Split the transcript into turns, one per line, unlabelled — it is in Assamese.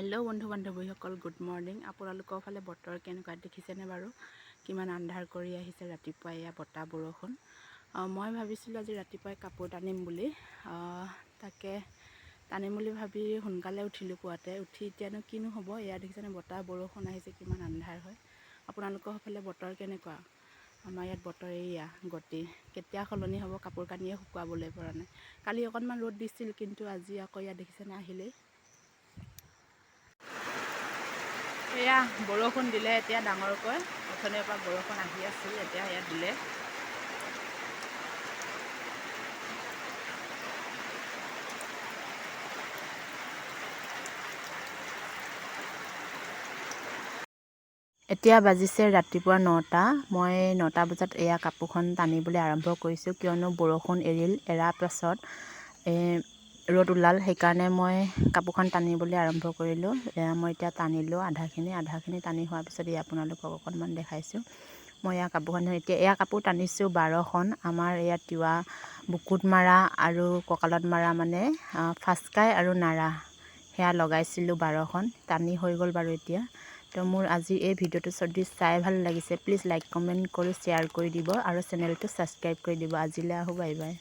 হেল্ল' বন্ধু বান্ধৱীসকল, গুড মৰ্ণিং। আপোনালোকৰ ফালে বতৰ কেনেকুৱা দেখিছেনে বাৰু? কিমান আন্ধাৰ কৰি আহিছে ৰাতিপুৱা, এয়া বতাহ বৰষুণ। মই ভাবিছিলোঁ আজি ৰাতিপুৱাই কাপোৰ টানিম বুলি, তাকে টানিম বুলি ভাবি সোনকালে উঠিলোঁ পুৱাতে। উঠি এতিয়ানো কিনো হ'ব, এয়া দেখিছেনে বতাহ বৰষুণ আহিছে, কিমান আন্ধাৰ হয়। আপোনালোকৰ ফালে বতৰ কেনেকুৱা? আমাৰ ইয়াত বতৰ এইয়া গতি, কেতিয়া সলনি হ'ব কাপোৰ কানিয়ে শুকুৱাবলৈ পৰা নাই। কালি অকণমান ৰ'দ দিছিল, কিন্তু আজি আকৌ ইয়াত দেখিছেনে আহিলেই এয়া বৰষুণ দিলে। এতিয়া ডাঙৰকৈ অথনিৰ পৰা বৰষুণ আহি আছিল, এতিয়া ইয়াত দিলে। এতিয়া বাজিছে ৰাতিপুৱা 9টা। মই 9টা বজাত এয়া কাপোৰখন টানিবলৈ আৰম্ভ কৰিছোঁ, কিয়নো বৰষুণ এৰিল, এৰাৰ পাছত ৰ'দ ওলাল, সেইকাৰণে মই কাপোৰখন টানিবলৈ আৰম্ভ কৰিলোঁ। এয়া মই এতিয়া টানিলোঁ আধাখিনি, আধাখিনি টানি হোৱাৰ পিছত এয়া আপোনালোকক অকণমান দেখাইছোঁ। মই এয়া কাপোৰখন এতিয়া এয়া কাপোৰ টানিছোঁ 12খন। আমাৰ এয়া তিৱা বুকুত মাৰা আৰু কঁকালত মাৰা মানে ফাচকাই আৰু নাৰা সেয়া লগাইছিলোঁ 12খন, টানি হৈ গ'ল বাৰু এতিয়া। তো মোৰ আজি এই ভিডিঅ'টো যদি চাই ভাল লাগিছে, প্লিজ লাইক কমেণ্ট কৰি শ্বেয়াৰ কৰি দিব আৰু চেনেলটো ছাবস্ক্ৰাইব কৰি দিব। আজিলৈ আহোঁ, বাই বাই।